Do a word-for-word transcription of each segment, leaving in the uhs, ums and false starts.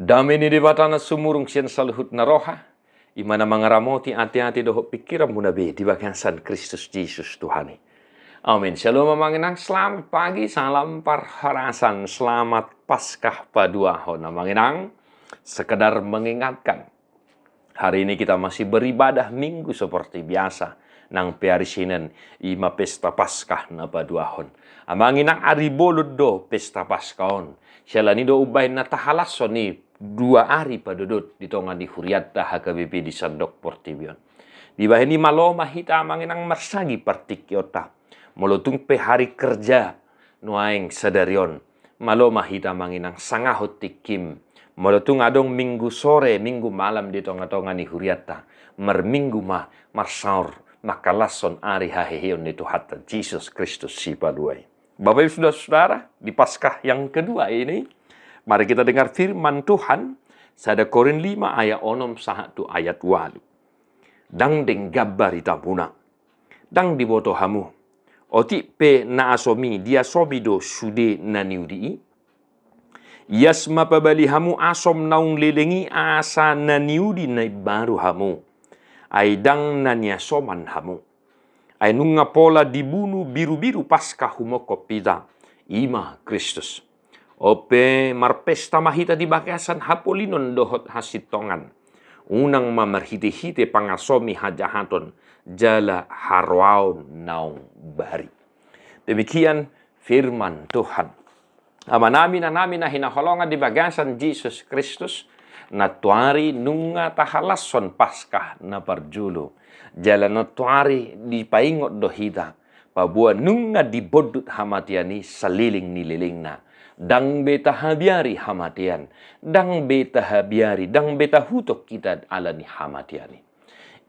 Dame ni Debata na sumurung sian saluhut na roha, i ma na mangaramoti ateate dohot pingkiranmuna be di bagasan Kristus Jesus Tuhan i. Amin. Shalom amang inang, selamat pagi, salam parhorasan, selamat Paskah paduahon amang inang. Sekedar mengingatkan, hari ini kita masih beribadah Minggu seperti biasa. Nang pe ari Senin, i ma pesta Paskah na paduahon. Amang inang, ari bolon do pesta Paskah on. Siala ni do umbahen na tahalashon i dua ari padodot di tonga ni hurianta H K B P di sandok portibi on. Dibahen i malo ma hita amang inang marsagi partingkionta. Molo tung pe hari kerja nuaeng sadari on, malo ma hita amang inang sangahon tingkim. Molo tung adong Minggu sore, Minggu malam di tonga-tonga ni hurianta, marminggu ma marsaor mangkalashon ari haheheon ni Tuhanta Jesus Kristus Sipalua i. Bapak Ibu Saudara-saudara, di Paskah yang kedua ini, mari kita dengar firman Tuhan, sada Korint lima ayat onom sahat tu ayat ualu. Ndang denggan baritamuna. Ndang diboto hamu. Otik pe na asom i, diasomi do sude na niudi i? Ias ma pabali hamu asom naung leleng i asa na niudi na imbaru hamu. Ai ndang na niasoman hamu. Ai nunga pola dibunu birubiru Paskah humongkop hita, i ma Kristus. On pe marpesta ma hita di bagasan hapolinon dohot hasintongan. Unang ma marhitehite pangasomi hajahaton jala haroaon naung bari. Demikian firman Tuhan. Amanami, inanami na hinaholongan di bagasan Jesus Kristus, nantoari nunga tahalashon Paskah na parjolo. Jala nantoari dipaingot do hita, paboa nunga dibondut hamatean i saleleng ni lelengna. Ndang be tahabiari hamatean, ndang be tahabiari, ndang be tahutok hita ala ni hamatean i.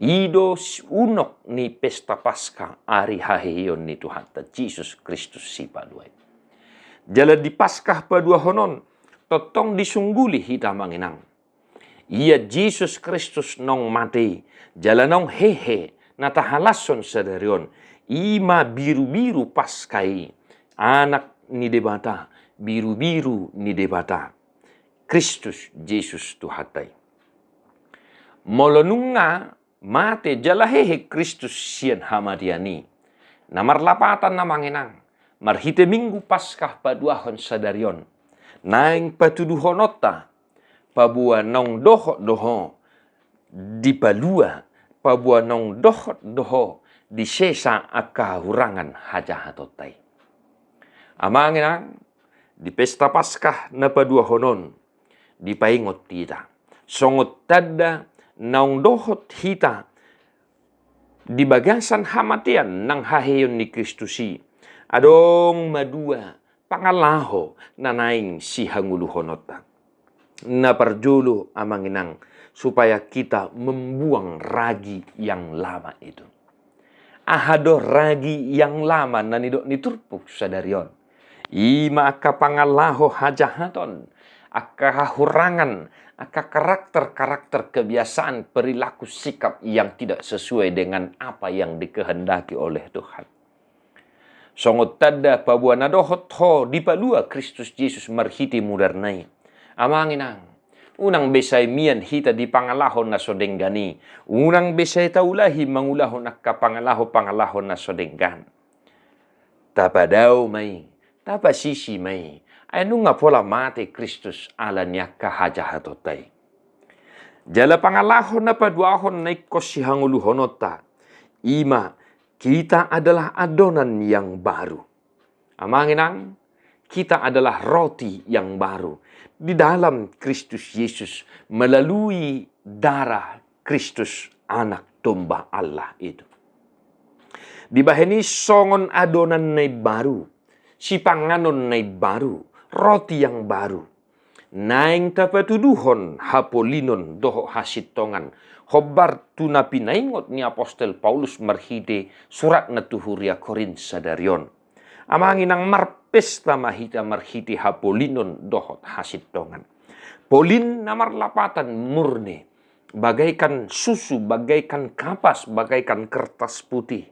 I do s-, unok ni pesta Paskah, ari haheheon ni Tuhanta Jesus Kristus Sipalua i. Jala di Paskah paduahon on, tongtong disungguli hita amang inang. Ia Jesus Kristus naung mate, jala naung hehe, na tahalashon sadari on, i ma birubiru Paskah i, Anak ni Debata, birubiru ni Debata, Kristus Jesus Tuhanta i. Molo nunga mate jala hehe Kristus sian hamatean i, na marlapatan amang inang, marhite Minggu Paskah paduahon sadari on, naeng patuduhononta, paboa naung dohot do ho dipalua, paboa naung dohot do ho disesa angka hahurangan hajahatonta i. Amang inang, di pesta Paskah na paduahon on, dipaingot hita songon tanda naung dohot hita di bagasan hamatean nang haheheon ni Kristus i, adong ma dua pangalaho na naeng sihangoluhononta. Na parjolo amang inang, supaya kita membuang ragi yang lama itu. Aha do ragi yang lama na nidok ni turpuk sadari on? I ma angka pangalaho hajahaton, angka hahurangan, angka karakter-karakter kebiasaan perilaku sikap yang tidak sesuai dengan apa yang dikehendaki oleh Tuhan. Songon tanda paboa na dohot ho dipalua Kristus Jesus marhite mudarna i. Amang inang, unang be sai mian hita di pangalaho na so denggan i, unang be sai taulahi mangulahon angka pangalaho-pangalaho na so denggan. Tapadao ma i, tapasisi ma i, ai nunga pola mate Kristus ala ni angka hajahatonta i. Jala pangalaho na paduahon na ingkon sihangoluhononta, i ma kita adalah adonan yang baru. Amang inang, kita adalah roti yang baru di dalam Kristus Yesus melalui darah Kristus, Anak Domba Allah itu. Dibahen i songon adonan na imbaru, sipanganon na imbaru, roti yang baru. Naeng tapatuduhon hapolinon dohot hasintongan, hombar tu na pinaingot ni apostel Paulus marhite suratna tu huria Korint sadari on. Amang inang, marpesta ma hita marhite hapolinon dohot hasintongan. Polin na marlapatan murni, bagaikan susu, bagaikan kapas, bagaikan kertas putih.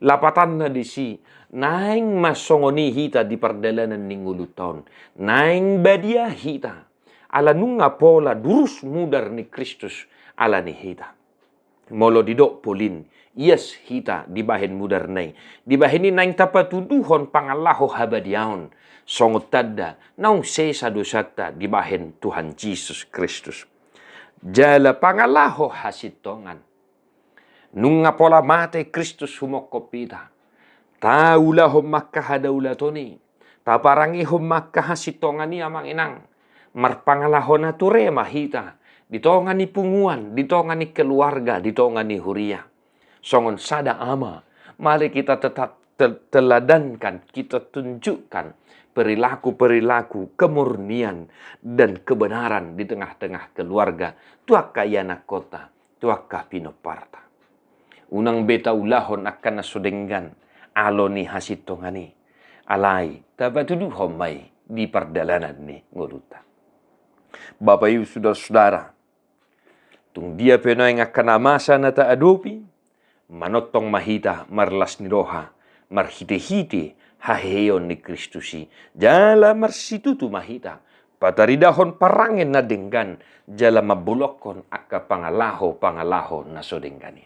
Lapatanna disi, naeng ma songon i hita di pardalanan ni ngolunta on. Naeng badia hita. ala nunga pola durus mudar ni Kristus ala ni hita. Molo didok polin, ias hita dibahen mudarna i. Dibahen i naeng tapatuduhon pangalaho habadiaon, songon tanda naung sesa dosanta dibahen Tuhan Jesus Kristus. Jala pangalaho hasintongan. Nunga pola mate Kristus humongkop hita. Taulahon ma angka hadaulaton i. Taparangehon ma angka hasintongan i, amang inang. Marpangalaho na ture ma hita. Di tonga ni punguan, di tonga ni keluarga, di tonga ni huria. Songon sada ama, mari kita tetap tel-, teladankan, kita tunjukkan perilaku-perilaku kemurnian dan kebenaran di tengah-tengah keluarga, tu angka ianakhonta, tu angka pinomparta. Unang be taulahon angka na so denggan alo ni hasintongan i, alai tapatuduhon ma i di pardalanan ni ngolunta. Bapak Ibu, saudara-saudara, tung dia pe nuaeng angka na masa na taadopi, manongtong ma hita marlas ni roha, marhitehite haheheon ni Kristus i, jala marsitutu ma hita pataridahon parange na denggan, jala mambolongkon angka pangalaho-pangalaho na so denggan i.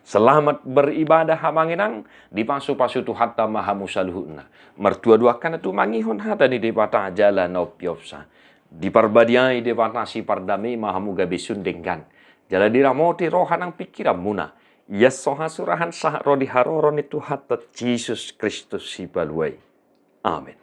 Selamat beribadah, amang inang, dipasupasu Tuhanta ma hamu saluhutna. Martua do angka na tumangihon hata ni Debata jala na umpeopsa. Diparbadiai Debata sipardame ma hamu gabe sun denggan. Jala diramoti roha nang pingkiranmuna. Ias so hasurahan sahat ro di haroro ni Tuhanta Jesus Kristus Sipalua i. Amen.